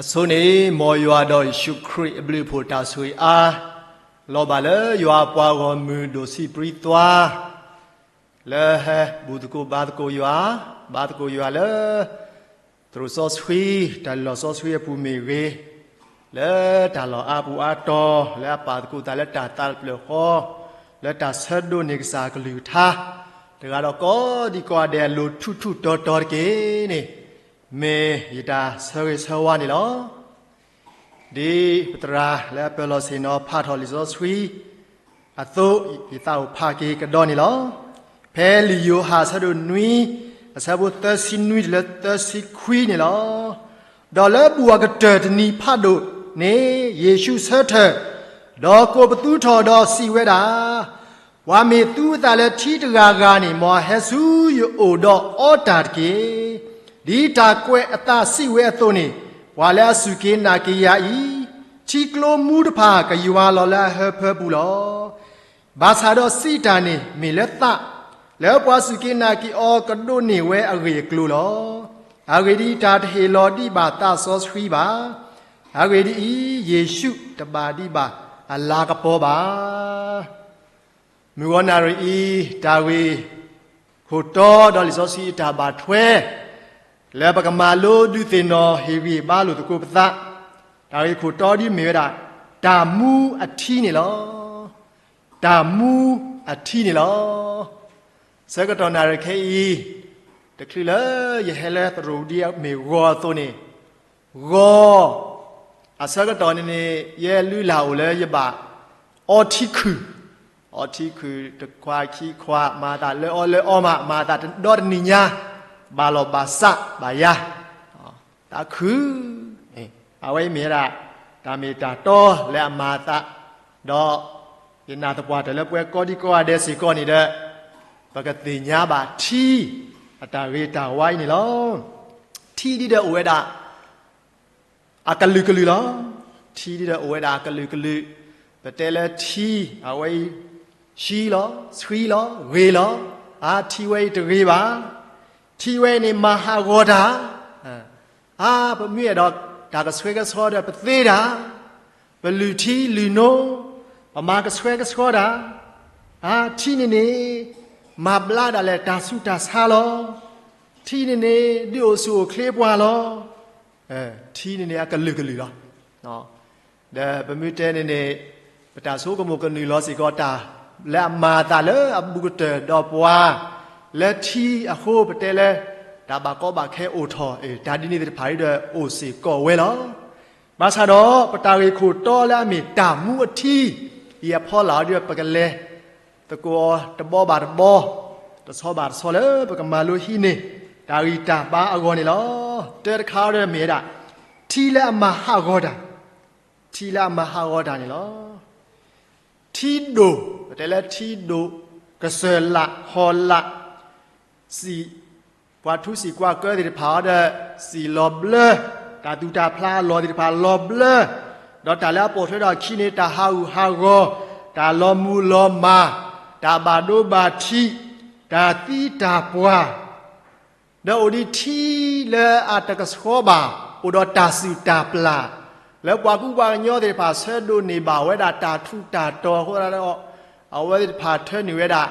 အဆိန့ၣ် မ်ယွၤဒီးယ့ၣ်ၡူးခရံာ်အဘျုးအဖှိၣ်တၢ်ဆိၣ်ဂ့ၤအါ လီၤဘၣ်လၢယွၤအပှၤဂီၢ်မုၢ်ဒိၣ်ဆံးပြံသွါ လၢဟဲဘူၣ်သကိးဘါသကိးယွၤ, ဘါသကိးယွၤလၢ သရိာ်စီဆှံ, တၢ်လုၢ်လီၢ်စီဆှံအပူၤမ့ၢ်ဂ့ၤ, လၢတၢ်လီၢ်အါပူၤအါတီၤ လၢအပာ်သကိးသးလၢတၢ်သးတဖျၢၣ်ဃီ, လၢတၢ်ဆၢဒိးန့ၢ်ကစၢ်အကလုၢ်ကထါ, တဂၤဒီးကိးဒံကိးဂၤဒဲးအလိၤထူးထူးတီၤတီၤတက့ၢ်န့ၣ်, မ့ၢ်ယတၢ်ဆၢဂ့ၤဆၢဝါန့ၣ်လီၤ. ဒ်ပသရၣ်လၢအပၢၤလီၢ်ဆ့ၣ်နီၤဖးထီၣ်လံာ်စီဆှံအသိး, ယသးအိၣ်ဖးက့ၤကဒီးန့ၣ်လီၤ. ဖဲလံာ်ယိၤဟၣ်အဆၢဒိၣ်နွံ, အဆၢဖိသၢဆံနွံတုၤလၢသၢဆံခွံန့ၣ်လီၤ. ဒီးလၢဘူၣ်အကတၢၢ်တနံၤဖးဒိၣ်န့ၣ် ယ့ၣ်ၡူးဆၢထၢၣ်, ဒီးကိးပသူထီၣ်ဒီးစံးဝဲဒၣ်, ပှၤမ့ၢ်သူအသးလၢထံတဂၤဂၤန့ၣ် မ်အဟဲဆူယအိၣ်ဒီးအီတၢ်တက့ၢ်. ဒ်တၢ်ကွဲးအသးစံးဝဲအသိးန့ၣ်, ပှၤလၢအစူၢ်က့ၤနာ်က့ၤယၤအံၤ, ထံကျိမူတဖၣ်ကယွၤလီၤလၢအဟၢဖၢပူၤလီၤ. ဘၣ်ဆၣ်ဒီးစံးတၢ်န့ၣ်မ့ၢ်လၢသး, လၢပှၤစူၢ်က့ၤနာ်က့ၤအီၤကဒိးန့ၢ်ဝဲအဂ့ၢ်အကျိၤလီၤ. အဂ့ၢ်ဒ်အံၤ, တၢ်တဟ့ၣ်လီၤဒံးဘၣ်သးစီဆှံဘၣ်. အဂ့ၢ်ဒ်အံၤ, ယ့ၣ်ၡူးတဘၣ်ဒံးဘၣ်အလၤကပီၤဘၣ်. မုၢ်ဂီၤနၣ်ရံၣ်အံၤ, တၢ်ဂ့ၢ်ခိၣ်တီဒီးလံာ်စီဆှံအတၢ်ဘၣ်ထွဲ လၢပကမၤလိဒုးသ့ၣ်နီၣ်ဟ့ၣ်ဂံၢ်ဟ့ၣ်ဘါလိာ်သကိးပသး, တၢ်ဂ့ၢ်ခိၣ်တီဒ်မ့ၢ်ဝဲဒၣ် တၢ်မူအထံန့ၣ်လီၤ. တၢ်မူအထံန့ၣ်လီၤ. ဆၢကတီၢ်နၣ်ရံၣ်ခဲအံၤ, တချုးလၢယဟဲလၢသရိာ်ဒ်အမ့ၢ်ဂီၤအသိးန့ၣ်, ဂီၤ, အဆၢကတီၢ်န့ၣ်န့ၣ် ယဲလုၢ်လၢ်အိၣ်လၢယဘၣ်အီထံခုၣ်, အီထံခုၣ်တခွးခံခွး, မၤသးလၢအီလၢအီမး, မၤသးတဒီတနံၤညါ, ဘၣ်လီၢ်ဘၣ်စးဘၣ်ယၤ, သးခု, အဝဲအံၤမ့ၢ်ဝဲဒၣ် တၢ်မ့ၢ်တၢ်တီလၢအမၤအသး, ဒီးယနာ်သပှၢ်တၢၢ်လၢပဝဲကိးဒံကိးဂၤဒဲးစ့ၢ်ကီးန့ၣ်ဒီး, ပကသ့ၣ်ညါဘၣ်ထံအတၢ်ဂ့ၤတၢ်ဝါအံၤန့ၣ်လီၤ. ထံဒ်ဒီးအိၣ်ဝဲဒၣ် အကလုာ်ကလုာ်လီၤ. ထံဒ်ဒီးအိၣ်ဝဲဒၣ်အကလုာ်ကလုာ်, ပတဲလၢထံ, အဝဲအံၤ, ဆှံလီၤ, ဆှံလီၤ, ဂ့ၤလီၤ, အါထံဝဲအံၤတဂ့ၤဘၣ်, ထံဝဲအံၤန့ၣ်မၤဟးဂီၤတၢ်, အါ ပမ့ၢ်အဲၣ်ဒိးတၢ်ကဆှဲကဆှီဒီးပသ့တၢ်, ပလုၢ်ထံလုၢ်နိ, ပမၤကဆှဲကဆှီတၢ်, အါထံန့ၣ်န့ၣ် မၤဘျါဒၣ်လဲာ်တၢ်ဆူးတၢ်ဆါလီၤ. ထံန့ၣ်န့ၣ် ဒုးအိၣ်ဆူၣ်အိၣ်ချ့ပှၤလီၤ. ထံန့ၣ်န့ၣ် အကလုာ်ကလုာ်လီၤ. ဒီးပမ့ၢ်တဲန့ၣ်န့ၣ်, ပတၢ်ဆိကမိၣ်ကနုာ်လီၤစ့ၢ်ကီးတၢ်လၢအမၤအသးလၢအဘူးကတၢၢ်ဒီးပှၤ, လၢထံအဃိပတဲလၢ တၢ်ဘၣ်ကီဘၣ်ခဲအိၣ်ထီၣ်, တၢ်ဒ်န့ၣ်သ့ၣ်တဖၣ်အံၤဒီးအိၣ်စ့ၢ်ကီးဝဲလီၤ. ဘၣ်ဆၣ်ဒီး ပတၢ်ဂ့ၢ်ခိၣ်တီလၢအမ့ၢ်တၢ်မူအထံအံၤအဖီလာ်အံၤဒီး ပကလဲၤသကိးအီၤတဘီဘၣ်တဘီ, တဆီဘၣ်တဆီလၢပကမၤလိဟံးန့ၢ် တၢ်ဂံၢ်တၢ်ဘါအဂီၢ်န့ၣ်လီၤ. တၢတခါဒီးမ့ၢ်ဝဲဒၣ် ထံလၢအမၤဟးဂီၤတၢ်, ထံလၢအမၤဟးဂီၤတၢ်န့ၣ်လီၤ. ထံဒိၣ်, ပတဲလၢထံဒိၣ်, ကစၢၢ်လးဟီၣ်လး, စံၣ်, ပှၤထူစံၣ်ကွၢ်ကၢသ့ၣ်တဖၣ်အံၤဒီး စံၣ်လီၤဘျၢ, တၢ်သူၣ်တၢ်ဖျးအလီၢ်သ့ၣ်တဖၣ်လီၤဘျၢ, ဒီးတၢ်လၢအပိာ်ထွဲဒီးအခံန့ၣ် တၢ်ဟးဂူာ်ဟးဂီၤ, တၢ်လီၤမုၢ်လီၤမၢ်, တၢ်ဘၣ်ဒိဘၣ်ထံး, တၢ်သံတၢ်ပှၢ် ဒီးအိၣ်ဒံးထံလၢအတကဆှီဘၣ်, အိၣ်ဒီးတၢ်စုၣ်တၢ်ပျၢ်, လၢပှၤကူပှၤကညီသ့ၣ်တဖၣ်ဆၢဒိးန့ၢ်ဘၣ်ဝဲဒၣ်တၢ်ထူးတၢ်တီၤအဃိဒီး အဝဲသ့ၣ်တဖၣ်ထၢနုာ်ဝဲဒၣ်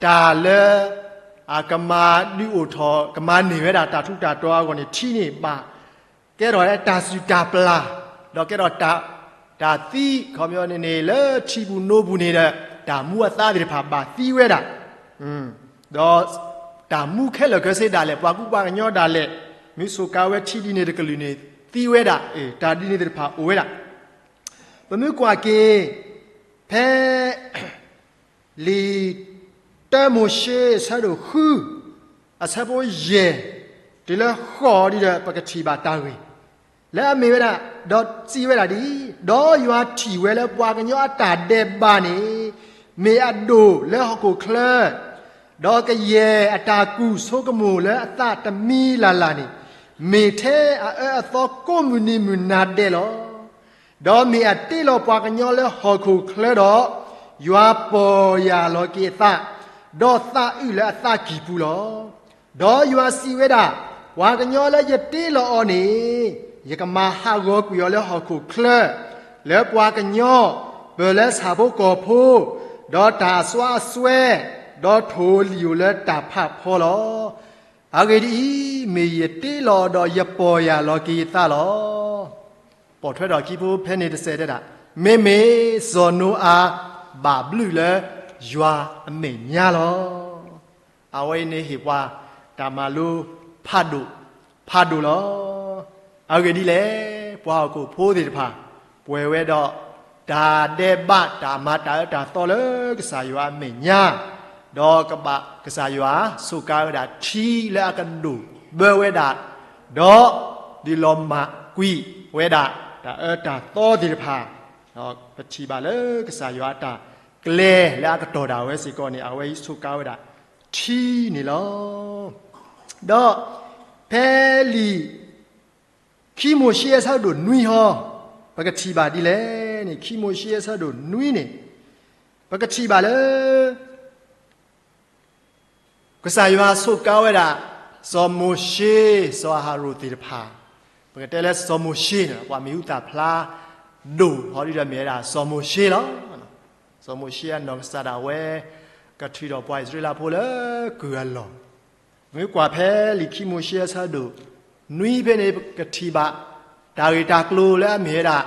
တၢ်လၢအကမၤဒုးအိၣ်ထီၣ် ကမၤန့ၢ်ဝဲဒၣ်တၢ်ထူးတၢ်တီၤအဂီၢ်န့ၣ် ထံန့ၣ်ဘၣ် ကဲထီၣ်လၢတၢ်စုၣ်တၢ်ပျၢ်, ဒီးကဲထီၣ်တၢ်, တၢ်သံ, ခီပညီန့ၣ်န့ၣ် လၢထံပူၤနိပူၤန့ၣ်ဒီး တၢ်မူအသါသ့ၣ်တဖၣ်ဘၣ်သံဝဲဒၣ်, ဒီးတၢ်မူခဲလၢာ်ခဲဆ့ဒၣ်လဲာ် ပှၤကူပှၤကညီဒၣ်လဲာ် မ့ၢ်စူးကါဝဲထံဒ်န့ၣ်တကလုာ်န့ၣ် သံဝဲဒၣ်, တၢ်ဒ်န့ၣ်သ့ၣ်တဖၣ်အိၣ်ဝဲဒၣ်. ပမ့ၢ်ကွၢ်က့ၤ ဖဲ လံာ်တၢမိၤၡ့ အဆၢဒိၣ်ဃု, အဆၢဖိယဲၢ် တုၤလၢဃိးဒ်ဒီး ပကထံၣ်ဘၣ်တၢ်ဂ့ၢ် လၢအမ့ၢ်ဝဲဒၣ်, ဒီးစံးဝဲဒၣ်ဒ်အံၤ, ဒီးယွၤထံၣ်ဝဲလၢပှၤကညီအတၢ်ဒဲးဘးန့ၣ် မ့ၢ်အဒိၣ်လၢဟီၣ်ခိၣ်ချၢ, ဒီးကယဲၢ်အတၢ်ကူၣ်ဆိကမိၣ်လၢအသးတမံၤလၢ်လၢ်န့ၣ် မ့ၢ်ထဲအအၢအသီကိးမုၢ်နံၤမုၢ်နၤဒဲးလီၤ. ဒီးမ့ၢ်အတ့လီၤပှၤကညီလၢဟီၣ်ခိၣ်ချၢဒီး, ယွၤပီၢ်ယၢ်လီၤက့ၤအသး, ဒီးသးအုးလၢအသးကံၢ်ပူၤလီၤ. ဒီးယွၤစံးဝဲဒၣ်, ပှၤကညီလၢယတ့လီၤအီၤန့ၣ် ယကမၤဟးဂီၤကွံာ်အီၤလၢဟီၣ်ခိၣ်ချၢ, လၢပှၤကညီ, ပၢၢ်လၢဆၣ်ဖိကီၢ်ဖိ, ဒီးတၢ်အစွါအစွဲ, ဒီးထိၣ်ဧိၤလံာ်ဧိၤလၢတၢ်ဖးဖီလီၤ. အဂ့ၢ်ဒ်အံၤ, မ့ၢ်ယတ့လီၤဒီးယပီၢ်ယၢ်လီၤက့ၤယသးလီၤ. ပိာ်ထွဲထီၣ်ခံဖိဖဲန့ၣ်တစဲးတဲဒၣ်, မ့မ့ၢ်စီၤနိအၤဘၣ်ဘျုးလၢယွၤအမဲာ်ညါလီၤ. အဝဲအံၤန့ၣ်ဟ့ၣ်ပှၤတၢ်မၤလိဖးဒိၣ်, ဖးဒိၣ်လီၤ. အဂ့ၢ်ဒ်လဲၣ်, ပှၤဟီၣ်ခိၣ်ဖိသ့ၣ်တဖၣ် ပှဲၤဝဲဒီးတၢ်ဒဲးဘးတၢ်မၤတၢ်အၢတၢ်သီလၢကစၢ်ယွၤအမဲာ်ညါ, ဒီးကဘၣ်ကစၢ်ယွၤစူးကါဝဲဒၣ်ထံလၢအကဒိၣ်ဘၢဝဲဒၣ်, ဒီးဒုးလီၤမၢ်ကွံာ်ဝဲဒၣ်တၢ်အၢတၢ်သီသ့ၣ်တဖၣ်, ဒီးပထံၣ်ဘၣ်လၢကစၢ်ယွၤအတၢ်ကျဲလၢအကတီၢ်ဒၣ်ဝဲစ့ၢ်ကီးန့ၣ် အဝဲအံၤစူးကါဝဲဒၣ်ထံန့ၣ်လီၤ. ဒီးဖဲလံာ် ခံမိၤၡ့အဆၢဒိၣ်နွံဟီ, ပကထံၣ်ဘၣ်ဒ်လဲၣ်န့ၣ်, ခံမိၤၡ့အဆၢဒိၣ်နွံန့ၣ်, ပကထံၣ်ဘၣ်လၢ ကစၢ်ယွၤစူးကါဝဲဒၣ် စီၤမိၤၡ့, စီၤအၤဟရိၣ်သ့ၣ်တဖၣ်, ပကတဲလၢစီၤမိၤၡ့န့ၣ် ပှၤမံၤဟူသၣ်ဖျါဒိၣ်ဟီဒ်ဒီးမ့ၢ်ဝဲဒၣ်စီၤမိၤၡ့လီၤ. စီၤမိၤၡ့အနီၢ်ကစၢ်ဒၣ်ဝဲ ကထုးထီၣ်ပှၤအံၣ်စရ့လးဖိလၢကုၢ်အလီၢ်, မ့ၢ်ကွၢ်ဖဲလံာ်ခံမိၤၡ့အဆၢဒိၣ်နွံဖဲန့ၣ် ပကထံၣ်ဘၣ် တၢ်ဂ့ၢ်တၢ်ကျိၤလၢအမ့ၢ်ဝဲဒၣ်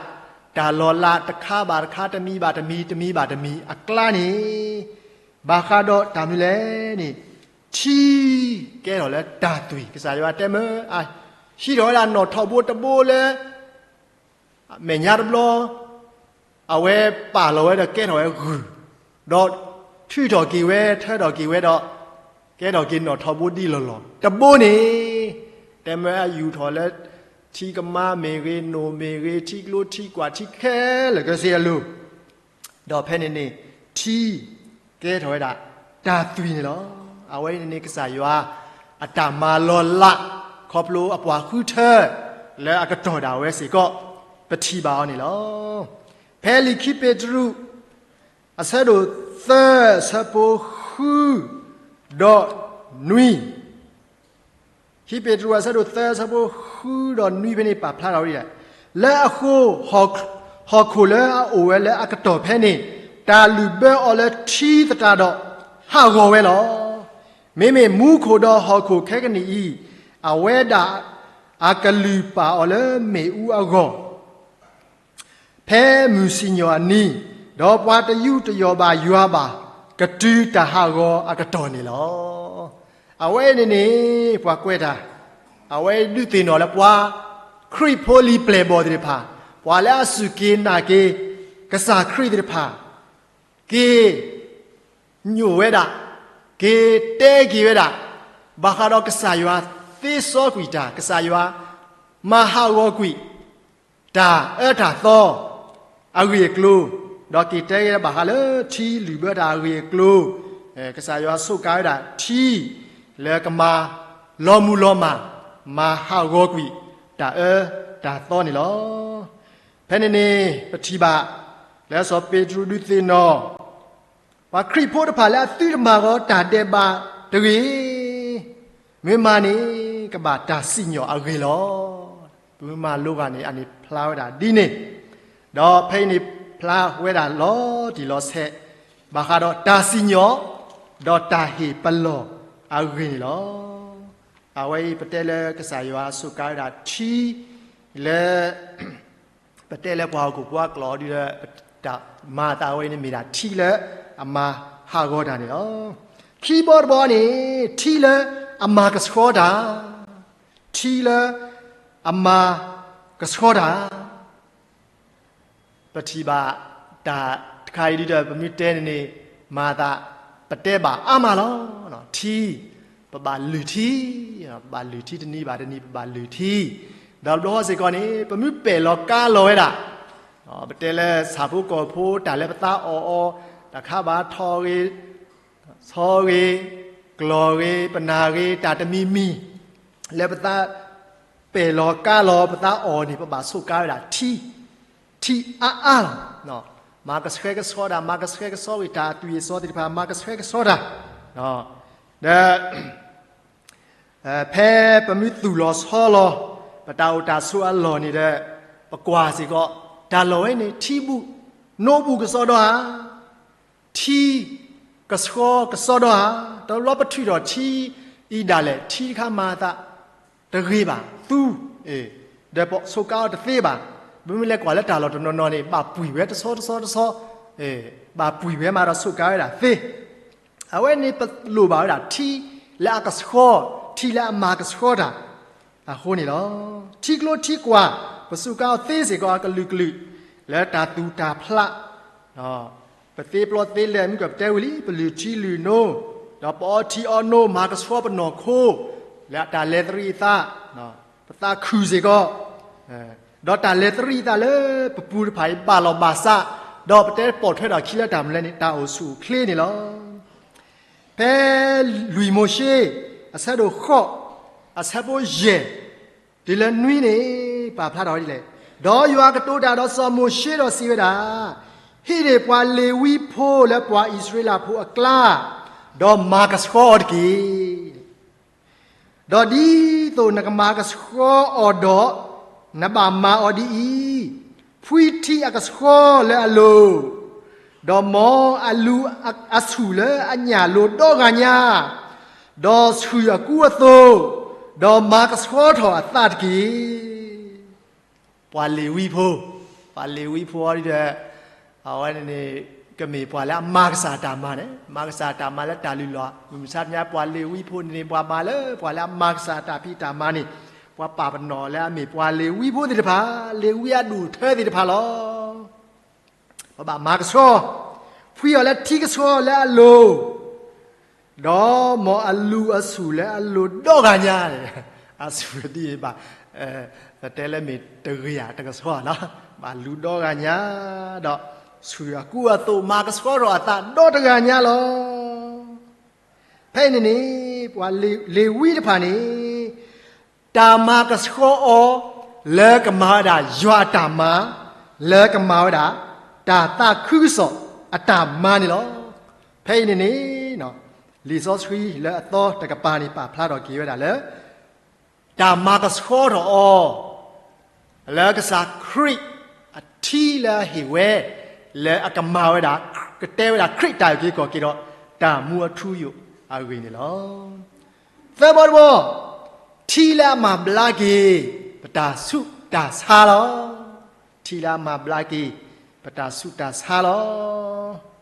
တၢ်လီၤလးတခါဘၣ်တခါ တမံၤဘၣ်တမံၤ တမံၤဘၣ်တမံၤအကျါန့ၣ်, ဘၣ်ဃးဒီးတၢ်မနုၤလဲၣ်န့ၣ်, ထံကဲထီၣ်လၢတၢ်သွံၣ်, ကစၢ်ယွၤတဲမၢအဟံးထီၣ်ဝဲဒၣ်နီၣ်ထိးဘိတဘိလၢ မဲာ်ညါတဘျီ, အဝဲပာ်လီၤဝဲဒီးကဲထီၣ်ဝဲဂုၢ်, ဒီးထုးထီၣ်က့ၤဝဲ ထၢထီၣ်က့ၤဝဲဒီး ကဲထီၣ်က့ၤနီၣ်ထိးဘိဒ်လီၢ်လီၢ်တဘိန့ၣ်, တဲမၢအယူာ်ထီၣ်လၢ ထံကမါမ့ၢ်ဂ့ၤ နိၣ်မ့ၢ်ဂ့ၤ ထံကျိထံကွၢ်ထံခဲလၢာ်ခဲဆ့အလိၤ ဒီးဖဲန့ၣ်န့ၣ် ထံကဲထီၣ်ဝဲဒၣ်တၢ်သွံၣ်န့ၣ်လီၤ. အဝဲန့ၣ်န့ၣ် ကစၢ်ယွၤအတၢ်မၤလီၤလး ခီဖျိအပှၤဃုထၢ လၢအကတီၢ်ဒၣ်ဝဲစ့ၢ်ကီး ပထံၣ်ဘၣ်အီၤန့ၣ်လီၤ. ဖဲလံာ်ခံပ့းတရူး အဆၢဒိၣ်သၢ အဆၢဖိဃု ဒီးနွံ ခံပ့းတရူးအဆၢဒိၣ်သၢ အဆၢဖိဃုဒီးနွံဖဲန့ၣ် ပာ်ဖျါထီၣ်ဝဲဒၣ်, လၢအဃိ ဟီၣ်ခိၣ်လၢအအိၣ်ဝဲလၢအကတီၢ်ဖဲန့ၣ် တၢ်လုၢ်ဘၢအီၤလၢထံသတးဒီး ဟးဂီၤဝဲလီၤ. မ့မ့ၢ်မူခိၣ်ဒီးဟီၣ်ခိၣ်ခဲကနံၣ်အံၤ အဝဲဒၣ်အကလုၢ်ပာ်အီၤလၢမ့ၣ်အူအဂီၢ် ဖဲမုၢ်စံၣ်ညီၣ်အနံၤ, ဒီးပှၤတယူးတယီၣ်ဘၣ်ယွၤဘၣ် ကတုၤတၢ်ဟးဂီၤအကတီၢ်န့ၣ်လီၤ. အဝဲအံၤန့ၣ်န့ၣ် ပှၤကွဲးတၢ်, အဝဲဒုးသ့ၣ်နီၣ်လၢပှၤခရံာ်ဖိလံၤပျဲၢ်ဘီၣ်သ့ၣ်တဖၣ်, ပှၤလၢအစူၢ်က့ၤနာ်က့ၤ ကစၢ်ခရံာ်သ့ၣ်တဖၣ်, က့ၤ ညိၣ်ဝဲဒၣ်, က့ၤတဲက့ၤဝဲဒၣ်, ဘၣ်ဃးဒီးကစၢ်ယွၤသ့စီကွံာ်တၢ်, ကစၢ်ယွၤမၤဟးဂီၤကွံာ် တၢ်အၢတၢ်သီ အဂ့ၢ်အကျိၤ, ဒီးက့ၤတဲက့ၤဘၣ်ဃးလၢထံလုၢ်ဘၢတၢ်အဂ့ၢ်အကျိၤ, ကစၢ်ယွၤစူးကါဝဲဒၣ်ထံ လၢကမၤလီၤမုၢ်လီၤမၢ်, မၤဟးဂီၤကွံာ် တၢ်အၢတၢ်သီန့ၣ်လီၤ. ဖဲန့ၣ်န့ၣ် ပထံၣ်ဘၣ် လၢစီၤပ့းတရူးဒုးသ့ၣ်နီၣ် ပှၤခရံာ်ဖိတဖၣ်လၢအသုတမၤဃီၤတၢ်ဒဲးဘးတဂ့ၤ, မ့ၢ်မၤန့ၣ် ကဘၣ်တၢ်စံၣ်ညီၣ်အဂ့ၢ်လီၤ. ပမ့ၢ်မၤလိဂၤန့ၣ် အန့ၣ်ဖျါဝဲဒၣ်ဒ်န့ၣ်, ဒီးဖဲအံၤန့ၣ်ဖျါဝဲဒၣ်လီၤတံၢ်လီၤဆဲး, ဘၣ်ဃးဒီးတၢ်စံၣ်ညီၣ်, ဒီးတၢ်ဟ့ၣ်ပလီၢ်အဂ့ၢ်န့ၣ်လီၤ. အဝဲအံၤပတဲလၢကစၢ်ယွၤစူးကါဝဲဒၣ်ထံ လၢ ပတဲလၢပှၤဟီၣ်ခိၣ်ဖိအကျိာ်ဒ်ဒီး တၢ်မၤအသးဝဲအံၤန့ၣ် မ့ၢ်ဒၣ်ထံလၢအမၤဟးဂီၤတၢ်န့ၣ်လီၤ. ခံဘီတဘီန့ၣ် ထံလၢအမၤကဆှီတၢ်, ထံလၢအမၤကဆှီတၢ် ပထံၣ်ဘၣ်တၢ်တခါအံၤဒ်ဒီး ပမ့ၢ်တဲန့ၣ်န့ၣ် မၤသး ပတဲဘၣ်အါမးလီၤ. ထံ, ပဘၣ်လုၢ်ထံ, ပဘၣ်လုၢ်ထံတနံၤဘၣ်တနံၤ ပဘၣ်လုၢ်ထံ, ဒီးဘျီစ့ၢ်ကီးန့ၣ် ပမ့ၢ်ပဲာ်လီၤကါလီၤဝဲဒၣ်, ပတဲလၢဆၣ်ဖိကီၢ်ဖိတၢ်လၢပသးအီၣ်အီၤ တၢ်ခါဘၣ်ထီၣ်ဂ့ၤ ဆီဂ့ၤ, ကျီၢ်ဂ့ၤ, ပနၢ်ဂ့ၤ, တၢ်တမံၤမံၤ လၢပသးပဲာ်လီၤကါလီၤ ပသးအီၣ်န့ၣ် ပဘၣ်စူးကါဝဲဒၣ်ထံ, ထံအါအါလီၤ. မၤကဆှဲကဆှီတၢ်, မၤကဆှဲကဆှီဝံၤ တၢ်အသွံၣ်အစီသ့ၣ်တဖၣ် မၤကဆှဲကဆှီတၢ်, ဒီး ဖဲပမ့ၢ်သူၣ်လီၤဆီလီၤ ပတၢ်အိၣ်တၢ်ဆိးအလီၢ်န့ၣ်ဒီး ပကွၢ်စ့ၢ်ကီး တၢ်လီၢ်ဝဲန့ၣ် ထံဘူၣ်နိဘူၣ်ကစီဒီဧါ, ထံကဆှီကစီဒီဧါ, တဘျီပထုးထီၣ်ထံအံၤဒၣ်လဲာ် ထံတခါမၤအသးတဂ့ၤဘၣ်, သူ ဒီးပဆိးကါအီၤတသ့ဘၣ်. ပမ့ၢ်လဲၤကွၢ်လၢတၢ်လီၢ်တနီၤနီၤန့ၣ် ဘၣ်ပှံၢ်ဝဲတဆီတဆီတဆီ, ဘၣ်ပှံၢ်ဝဲမးဒီးဆိးကါဝဲဒၣ်သ့ အဝဲန့ၣ်ပလိၣ်ဘၣ်ဝဲဒၣ်ထံလၢအကဆှီ, ထံလၢအမၤကဆှီတၢ် အဃိန့ၣ်လီၤ. ထံကျိထံကွၢ် ပစူးကါအီၤသ့စ့ၢ်ကီးအကလုာ်ကလုာ် လၢတၢ်သူၣ်တၢ်ဖျး, ပသ့ပျီသ့လဲၤ မုၢ်ကီၢ်ပတဲဝံၤလံ ပလုၢ်ထံလုၢ်နိ, ဒီးပအီထံအီနိ မၤကဆှီပနီၢ်ခိ လၢတၢ်လဲၤသရံးအသး, ပသးခုစ့ၢ်ကီး ဒီးတၢ်လဲၤသရံးအသးလၢပပူၤတဖၣ်အံၤ ဘၣ်လီၢ်ဘၣ်စး, ဒီးပတဲပိာ်ထွဲထီၣ်အခံလၢတၢ်မနုၤလဲၣ်န့ၣ် တၢ်အိၣ်ဆူၣ်အိၣ်ချ့န့ၣ်လီၤ. ဖဲလွံၢ်မိၤၡ့ အဆၢဒိၣ်ဃိး အဆၢဖိယဲၢ် တုၤလၢနွံန့ၣ် ပာ်ဖျါထီၣ်ဝဲဒ်လဲၣ်. ဒီးယွၤကတိၤတၢ်ဒီးစီၤမိၤၡ့ဒီးစံးဝဲဒၣ်, ဟံးန့ၢ်ပှၤလ့ၤဝံဖိလၢပှၤအံၣ်စရ့လးဖိအကျါ, ဒီးမၤကဆှီအီၤတက့ၢ်. ဒီးဒ်သိးနကမၤကဆှီအီၤဒီး, နဘၣ်မၤအီၤဒ်အံၤ, ဖှံထံအကဆှီလၢအလိၤ, ဒီးမ်အလူၤအဆူၣ်လၢအညၣ်လိၤဒီဂၤညါ, ဒီးဆှုၣ်အကူအသိး, ဒီးမၤကဆှီထီၣ်အသးတက့ၢ်. ပှၤလ့ၤဝံဖိ, ပှၤလ့ၤဝံဖိအံၤဒီး အဝဲန့ၣ်န့ၣ် ကမ့ၢ်ပှၤလၢအမၤကစၢ်တၢ်မၤန့ၣ်, မၤကစၢ်တၢ်မၤလၢတၢ်လုၢ်လီၢ်, မုၢ်မဆါတနံၤ ပှၤလ့ၤဝံဖိန့ၣ်န့ၣ် ပှၤမၤလၢ ပှၤလၢအမၤကစၢ်တၢ်ဖံးတၢ်မၤန့ၣ်, ပှၤပာ်ပနီၣ်လၢအမ့ၢ်ပှၤလ့ၤဝံဖိသ့ၣ်တဖၣ်, လ့ၤဝံအဒူၣ်အထၢသ့ၣ်တဖၣ်လီၤ. ပဘၣ်မၤကဆှီ, ဖှံအီၤလၢထံကဆှီလၢအလိၤ, ဒီးမ်အလူၤအဆူၣ်လၢအလိၤဒီဂၤညါ, အဆူၣ်ဒ်အံၤဘၣ်, ပတဲလၢမ့ၢ်တဂ့ၤဧါတကဆှီဧါနီၤ, ဘၣ်လူၤဒီဂၤညါ, ဒီးဆှုၣ်အကူအသိး မၤကဆှီထီၣ်အသးဒီတဂၤညါလီၤ. ဖဲအံၤန့ၣ်န့ၣ် ပှၤလ့ၤဝံတဖၣ်န့ၣ် တၢ်မၤကဆှီအီၤ လၢကမၤဝဲဒၣ်ယွၤအတၢ်မၤ, လၢကမၤဝဲဒၣ် တၢ်သးခုကစီၣ်အတၢ်မၤန့ၣ်လီၤ. ဖဲအံၤန့ၣ်န့ၣ် လံာ်စီဆှံလၢအသီတကပၤန့ၣ် ပာ်ဖျါထီၣ်က့ၤဝဲဒၣ်လၢ တၢ်မၤကဆှီထီၣ်အီၤ လၢကစၢ်ခရံာ်အထံလၢအဟ့ၣ်ဝဲ လၢအကမၤဝဲဒၣ် ကတဲဝဲဒၣ်ခရံာ်တၢ်အုၣ်က့ၤခီၣ်က့ၤဒီး တၢ်မူအထူအယိာ်အဂ့ၢ်န့ၣ်လီၤ. သၢဘီတဘီ, ထံလၢအမၤဘျါက့ၤ ပတၢ်ဆူးတၢ်ဆါလီၤ. ထံလၢအမၤဘျါက့ၤ ပတၢ်ဆူးတၢ်ဆါလီၤ.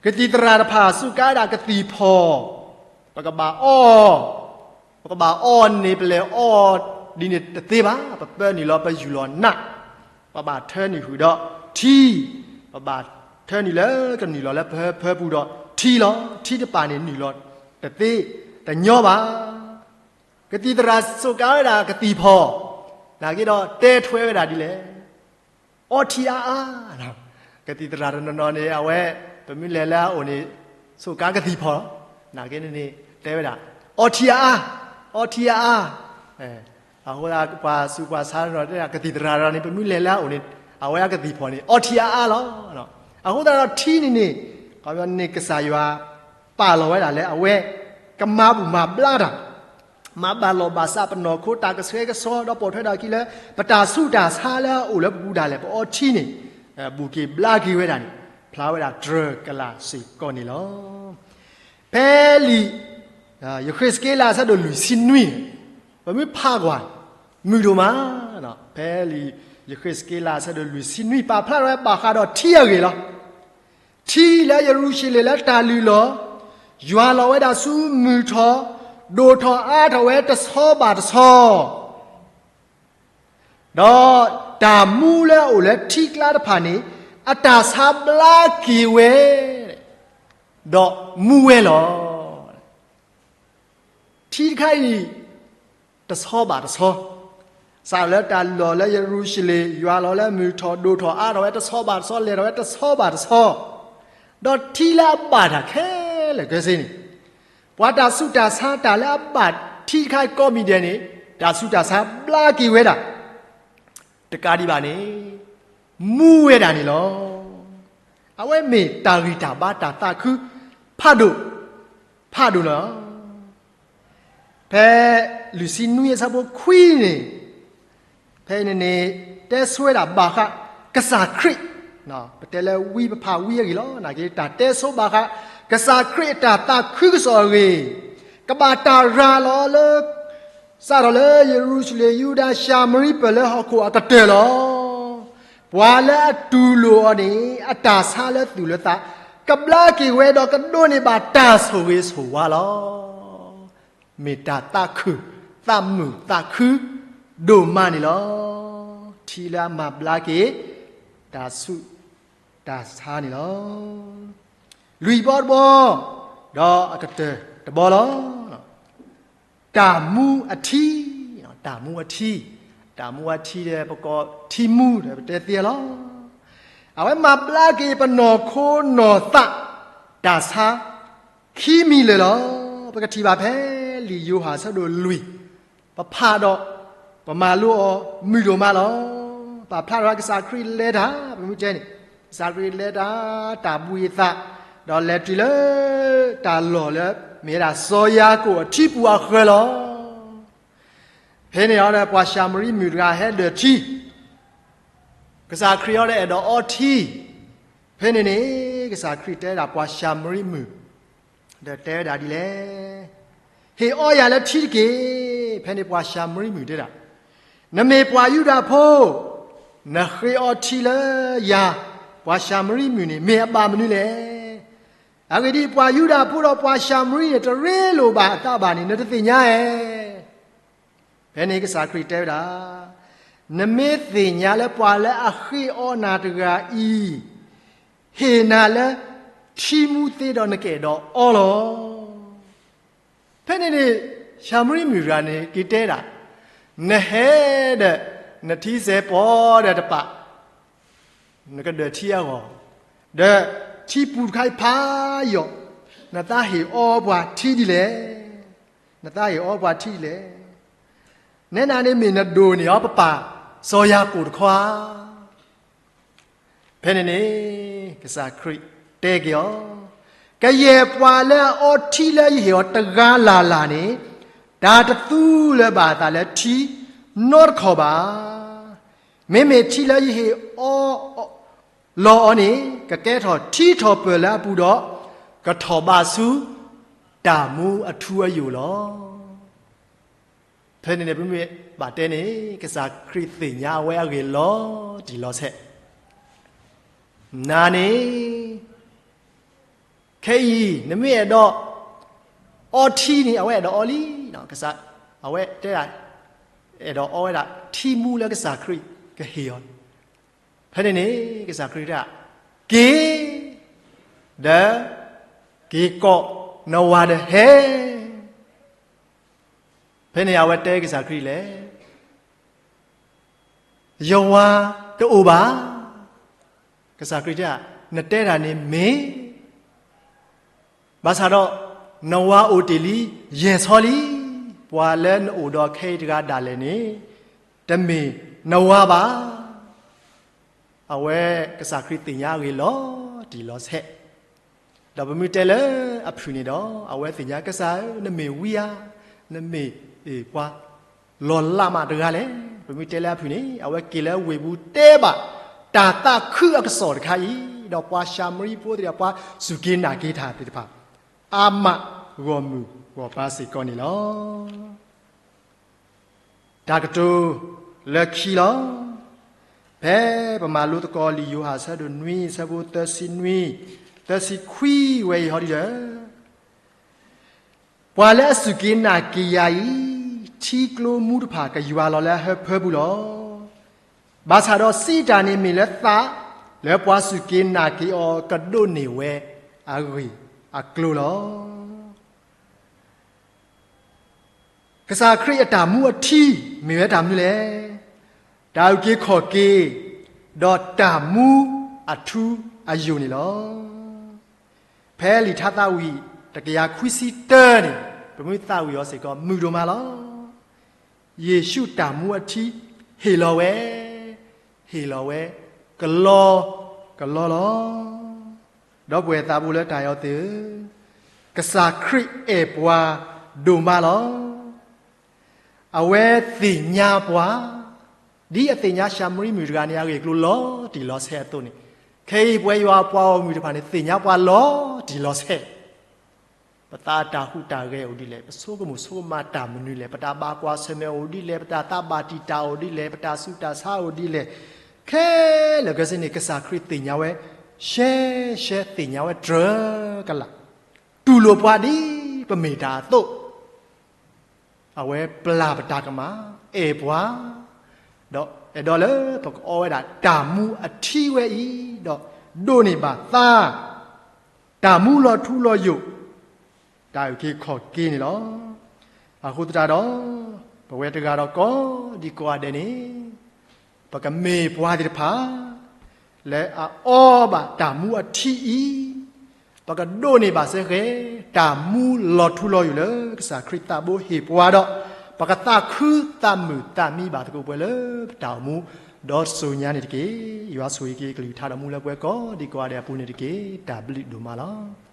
ကသံၣ်သရၣ်တဖၣ်စူးကါဝဲဒၣ်ကသံၣ်ဖီၣ်, ပကဘၣ်အီ, ပကဘၣ်အီန့ၣ် ပလဲၤအီဒ်န့ၣ်တသ့ဘၣ်, ပပၢနုာ်လီၤပယူၢ်လီၤနး, ပဘၣ်ထၢနုာ်ဃုာ်ဒီးထံ, ပဘၣ်ထၢနုာ်လၢကနုာ်လီၤလၢပၢပူၤဒီးထံလီၤ. ထံတပၤန့ၣ်နုာ်လီၤတသ့တညီဘၣ်. ကသံၣ်သရၣ်စူးကါဝဲဒၣ်ကသံၣ်ဖီၣ်, နာ်က့ဒီးတဲထွဲဝဲဒၣ်ဒ်လဲၣ်. အီထံအါအါ, ကသံၣ်သရၣ်တနီၤနီၤန့ၣ် အဝဲ ပမ့ၢ်လဲၤလၢအအိၣ်န့ၣ် စူးကါကသံၣ်ဖီၣ်, နာ်က့န့ၣ် တဲဝဲဒၣ် အီထံအါအါ, အီထံအါအါ, အဃိသတးပှၤစူးပှၤဆါတနီၤတဲ ကသံၣ်သရၣ်တနီၤန့ၣ် ပမ့ၢ်လဲၤလၢအအိၣ်န့ၣ် အဝဲအကသံၣ်ဖီၣ်န့ၣ် အီထံအါအါလီၤ. အဃိသတးဒီးထံန့ၣ်န့ၣ် ခီပညီန့ၣ်ကစၢ်ယွၤ ပာ်လီၤဝဲဒၣ်လၢအဝဲ ကမၤဘူၣ်မၤဘျါတၢ် မၤဘၣ်လီၢ်ဘၣ်စးပနီၢ်ခိ တၢ်ကဆှဲကဆှီ ဒီးပိာ်ထွဲထီၣ်အခံလၢ ပတၢ်ဆူးတၢ်ဆါလၢအအိၣ်လၢပပူၤဒၣ်လဲာ် ပအီထံန့ၣ် ဘူၣ်က့ၤဘျါက့ၤဝဲဒၣ်န့ၣ် ဖျါဝဲဒၣ်တြၢၤကလာ်စ့ၢ်ကီးန့ၣ်လီၤ. ဖဲလံာ် ယဃ့းစက့လးအဆၢဒိၣ်လွံၢ်ဆံနွံန့ၣ် ပမ့ၢ်ဖးကွၢ် မုာ်ဒိၣ်မး, ဖဲလံာ်ယဃ့းစက့လးအဆၢဒိၣ်လွံၢ်ဆံနွံ ပာ်ဖျါထီၣ်ဝဲဘၣ်ဃးဒီးထံအဂ့ၢ်လီၤ. ထံလၢယရူၤၡလ့ၣ်လၢတၢ်လုၢ်လီၢ်, ယွၤလီၤဝဲဒၣ်ဆူမုၢ်ထီၣ်, ဒိၣ်ထီၣ်အါထီၣ်ဝဲတဆီဘၣ်တဆီ, ဒီးတၢ်မူလၢအအိၣ်လၢထံကျါတဖၣ်န့ၣ် အတၢ်ဆါဘျါက့ၤဝဲ, ဒီးမူဝဲလီၤ. ထံတခါအံၤ တဆီဘၣ်တဆီ, စးလၢတၢ်လီၢ်လၢယရူၤၡလ့ၣ် ယွၤလီၤလၢမုၢ်ထီၣ်ဒိၣ်ထီၣ်အါထီၣ်ဝဲတဆီဘၣ်တဆီ လဲၤထီၣ်ဝဲတဆီဘၣ်တဆီ, ဒီးထံလၢအဘၣ်တၢ်ခဲလၢာ်ခဲဆ့န့ၣ်, ပှၤတၢ်ဆူးတၢ်ဆါတၢ်လၢအဘၣ်ထံတခါကိးမံၤဒဲးန့ၣ် တၢ်ဆူးတၢ်ဆါဘျါက့ၤဝဲဒၣ် တကးဒံးဘၣ်န့ၣ် မူဝဲဒၣ်န့ၣ်လီၤ. အဝဲမ့ၢ်တၢ်ဂံၢ်တၢ်ဘါတၢ်သးခု ဖးဒိၣ် ဖးဒိၣ်လီၤ. ဖဲလွံၢ်ဆံနွံအဆၢဖိခွံန့ၣ် ဖဲန့ၣ်န့ၣ် တဲဆိဝဲဒၣ်ဘၣ်ဃး ကစၢ်ခရံာ်, ပတဲလၢဝံပဖးဝံအဂ့ၢ်လီၤ. နာ်က့ တၢ်တဲဆိဘၣ်ဃး ကစၢ်ခရံာ်အတၢ်သးခုကစီၣ်အဂ့ၢ်, ကဘၣ်တၢ်ရၤလီၤလၢ စးထီၣ်လၢယရူၤၡလ့ၣ်, ယူဒၤ, ၡၤမရံပၢၢ်လၢဟီၣ်ခိၣ်အကတၢၢ်လီၤ. ပှၤလၢအတူၢ်လိာ်အီၤန့ၣ် အတၢ်ဆါလၢသူၣ်လၢသး ကဘျါက့ၤဝဲဒီးကဒိးန့ၢ်ဘၣ်တၢ်ဆိၣ်ဂ့ၤဆိၣ်ဝါလီၤ. မ့ၢ်တၢ်သးခု, သးမုာ်သးခု ဒိၣ်မးန့ၣ်လီၤ. ထံလၢအမၤဘျါက့ၤ တၢ်ဆူးတၢ်ဆါန့ၣ်လီၤ. လွံၢ်ဘီတဘီ, ဒီးအကတၢၢ်တဘီလီၤ. တၢ်မူအထံ, တၢ်မူအထံ, တၢ်မူအထံဒီး ပကိးထံမူဒီး ပတဲသ့လီၤ. အဝဲမၤဘျါက့ၤပနီၢ်ခိနီၢ်သး တၢ်ဆါ ခံမံၤလၢာ်လီၤ. ပကထံၣ်ဘၣ်ဖဲလံာ်ယိၤဟၣ်ဆၢဒိၣ်လွံၢ်, ပဖးဒီး ပမၤလိအီၤမုာ်ဒိၣ်မးလီၤ. ပာ်ဖျါထီၣ်ကစၢ်ခရံာ်လဲၤတၢ်, ပမ့ၢ်တဲန့ၣ် ကစၢ်ခရံာ်လဲၤတၢ်, တၢ်ဘှံးအသး, ဒီးလဲၤတုၤလၢ တၢ်လီၢ်လၢ မ့ၢ်ဝဲဒၣ်စီၤယၤကိာ်အထံပူၤအဃၢၤလီၤ. ဖဲန့ၣ်အီၤဒီး ပှၤၡၤမရံမုၣ်တဂၤဟဲဒၢၣ်ထံ, ကစၢ်ခရံာ်အီၤဒီးအဲၣ်ဒိးအီထံ, ဖဲန့ၣ်န့ၣ် ကစၢ်ခရံာ်တဲဝဲဒၣ်ပှၤၡၤမရံမုၣ်, ဒီးတဲဝဲဒၣ်ဒ်လဲၣ်, ဟ့ၣ်အီယၤလၢထံတက့ၢ်. ဖဲန့ၣ်ပှၤၡၤမရံမုၣ်တဲဒၣ်, နမ့ၢ်ပှၤယူဒၤဖိ, နဃ့အီထံလၢယၤ, ပှၤၡၤမရံမုၣ်န့ၣ် မ့ၢ်အဘၣ်မနုၤလဲၣ်. အဂ့ၢ်ဒ်အံၤ, ပှၤယူဒၤဖိဒီးပှၤၡၤမရံန့ၣ် တရ့လိာ်ဘၣ်အသးဘၣ်န့ၣ် နတသ့ၣ်ညါဧါ. ဖဲန့ၣ်ကစၢ်ခရံာ်တဲဝဲဒၣ်, နမ့ၢ်သ့ၣ်ညါလၢပှၤလၢအဃ့အီနၤတဂၤအံၤ, ဟ့ၣ်နၤလၢထံမူသ့ဒီးနကအဲၣ်ဒိးအီလီၤ. ဖဲန့ၣ်န့ၣ် ၡၤမရံမုၣ်တဂၤန့ၣ် က့ၤတဲဒၣ်, နဟဲဒီး နထံစဲးပီဒီးတပာ် နကဒၢၣ်ထံအဂီၢ်, ဒီးထံပူၤတခါအံၤဖးယိာ်, နသးဟ့ၣ်အီပှၤထံဒ်လဲၣ်, နသးဟ့ၣ်အီပှၤထံဒ်လဲၣ်. နဲဒၣ်န့ၣ်မ့ၢ်နဒိၣ်န့ၢ်အီၤပပၢ်စီၤယၤကိာ်တခီဧါ. ဖဲန့ၣ်န့ၣ် ကစၢ်ခရံာ်တဲက့ၤအီၤ, ကယဲၢ်ပှၤလၢအအီထံလၢယဟ့ၣ်အီၤတဂၤလၢ်လၢ်န့ၣ်, တၢ်တသူလၢၤဘၣ်အသးလၢထံနီတခီၣ်ဘၣ်. မ့မ့ၢ်ထံလၢယဟ့ၣ်အီၤ လီၤအီၤန့ၣ် ကကဲထီၣ်ထံထီၣ်ပၢၢ်လၢအပူၤဒီး ကထီၣ်ဘးဆူတၢ်မူအထူအယိာ်လီၤ. ဖဲန့ၣ်န့ၣ် ပမ့ၢ်ဘၣ်တဲန့ၣ် ကစၢ်ခရံာ်သ့ၣ်ညါအဝဲအဂ့ၢ်လီၤတံၢ်လီၤဆဲး, နၤန့ၣ် ခဲအံၤ နမ့ၢ်အဲၣ်ဒိးအီထံန့ၣ် အဝဲအဲၣ်ဒိးအီလံ, ကစၢ် အဝဲတဲဒၣ် အဲၣ်ဒိးအီဝဲဒၣ် ထံမူလၢကစၢ်ခရံာ်ကဟ့ၣ်အီၤ. ဖဲန့ၣ်န့ၣ် ကစၢ်ခရံာ်တဲဒၣ်, က့ၤ, ဒီး က့ၤကိးနဝၤဒီးဟဲ. ဖဲန့ၣ်အဝဲတဲကစၢ်ခရံာ်လဲၣ်, ယဝၤတအိၣ်ဘၣ်. ကစၢ်ခရံာ်တဲဒၣ်, နတဲဒၣ်န့ၣ်မ့ၢ် ဘၣ်ဆၣ်ဒီး နဝၤအိၣ်တ့ၢ်လံ ယဲၢ်ဆီလံ. ပှၤလၢနအိၣ်ဒီးခဲအံၤတဂၤဒၣ်လဲာ်န့ၣ် တမ့ၢ်နဝၤဘၣ်. အဝဲကစၢ်ခရံာ်သ့ၣ်ညါအဂ့ၢ်လီၤတံၢ်လီၤဆဲး, ဒီးပမ့ၢ်တဲလၢအဖုၣ်န့ၣ်ဒီး အဝဲသ့ၣ်ညါကစၢ်ဧၢ, နမ့ၢ်ဝံဧါ, နမ့ၢ်ပှၤလီၤလးမးတဂၤလဲၣ်. ပမ့ၢ်တဲလၢအဖုၣ်န့ၣ် အဝဲက့ၤလၢဝ့ၢ်ပူၤတဲဘၣ် တၢ်သးခုအကစီၣ်တခါအံၤ, ဒီးပှၤၡၤမရံဖိသ့ၣ်ဒီးပှၤစူၢ်က့ၤနာ်က့ၤတၢ်သ့ၣ်တဖၣ် အါမးဂီၢ်မုၢ်ဂီၢ်ပၤစ့ၢ်ကီးန့ၣ်လီၤ. တၢ်ကတိၤလၢခံလီၤ. ဖဲပမၤလိသကိးလံာ်ယိၤဟၣ်ဆၢဒိၣ်နွံ ဆၢဖိသၢဆံနွံ သၢဆံခွံဝဲအံၤဟီဒ်ဒီး ပှၤလၢအစူၢ်က့ၤနာ်က့ၤယၤအံၤ, ထံကျိမူတဖၣ်ကယွၤလီၤလၢအဟၢဖၢပူၤလီၤ. ဘၣ်ဆၣ်ဒီးစံးတၢ်န့ၣ်မ့ၢ်လၢသး, လၢပှၤစူၢ်က့ၤနာ်က့ၤအီၤကဒိးန့ၢ်ဝဲအဂ့ၢ်အကျိၤလီၤ. ကစၢ်ခရံာ်အတၢ်မူအထံမ့ၢ်ဝဲတၢ်မနုၤလဲၣ်. တၢ်အုၣ်က့ၤခီၣ်က့ၤ, ဒီးတၢ်မူအထူအယိာ်န့ၣ်လီၤ. ဖဲလံာ်ထါသးဝံၣ်တကယၤခွံဆံတၢန့ၣ် ပမ့ၢ်သးဝံၣ်အီၤစ့ၢ်ကီးမုာ်ဒိၣ်မးလီၤ. ယ့ၣ်ၡူးတၢ်မူအထံဟ့ၣ်လီၤဝဲ, ဟ့ၣ်လီၤဝဲကလီကလီလီၤ. ဒီပုၢ်ဝဲၢ်သးဘိလၢတၢ်အဲၣ်အီၤသ့ၣ်ဧၢ, ကစၢ်ခရံာ်အဲၣ်ပှၤဒိၣ်မးလီၤ. အဝဲသ့ၣ်ညါပှၤ, ဒ်အသ့ၣ်ညါၡၤမရံမုၣ်တဂၤန့ၣ် အဂ့ၢ်အကျိၤလီၤတံၢ်လီၤဆဲးအသိးန့ၣ်, ခဲအံၤပဝဲယွၤအပှၤဂီၢ်မုၢ်တဖၣ်န့ၣ် သ့ၣ်ညါပှၤလီၤတံၢ်လီၤဆဲး ပသးအတၢ်ဟူးတၢ်ဂဲၤအိၣ်ဒ်လဲၣ်, ပဆိကမိၣ်ဆိကမးတၢ်မနုၤလဲၣ်, ပတၢ်ဘၣ်ကွၢ်ဆၢၣ်မဲာ်အိၣ်ဒ်လဲၣ်, ပတၢ်သးဘၣ်တံာ်တာ်အိၣ်ဒ်လဲၣ်, ပတၢ်ဆူးတၢ်ဆါအိၣ်ဒ်လဲၣ်, ခဲလၢာ်ခဲဆ့န့ၣ် ကစၢ်ခရံာ်သ့ၣ်ညါဝဲ ရှဲရှဲသ့ၣ်ညါဝဲတြၢၤကလာ်, တူၢ်လိာ်ပှၤဒ်ပမ့ၢ်တၢ်အသိး အဝဲပျၢ်ပတၢ်ကမၣ်, အဲၣ်ပှၤ, ဒီးအဲၣ်ဒိးလၢပကအီဝဲဒၣ်တၢ်မူအထံဝဲအံၤ, ဒီးဒိးန့ၢ်ဘၣ်သါ တၢ်မူလီၤထူလီၤယိာ်, တၢ်အုၣ်က့ၤခီၣ်က့ၤန့ၣ်လီၤ. အဃိသတးဒီး ပဝဲတဂၤဒီးကိးဒံကိးဂၤဒဲးန့ၣ် ပကမ့ၢ်ပှၤသ့ၣ်တဖၣ် လၢအအီဘၣ်တၢ်မူအထံအံၤ, ပကဒိးန့ၢ်ဘၣ်စ့ၢ်ကီး တၢ်မူလီၤထူလီၤယိာ်လၢကစၢ်ခရံာ်သးဘိဟ့ၣ်ပှၤဒီး ပကသးခုသးမုာ်သးမံဘၣ်သကိးပှဲၤလၢပတၢ်အိၣ်မူ ဒီးစိၤညါန့ၣ်တက့ၢ်. ယွၤဆိၣ်ဂ့ၤက့ၤကလုၢ်ကထါဒီးမူလၢပှဲၤကိးဒံကိးဂၤဒဲးအပူၤန့ၣ်တက့ၢ်. တၢ်ဘျုးဒိၣ်မးလီၤ.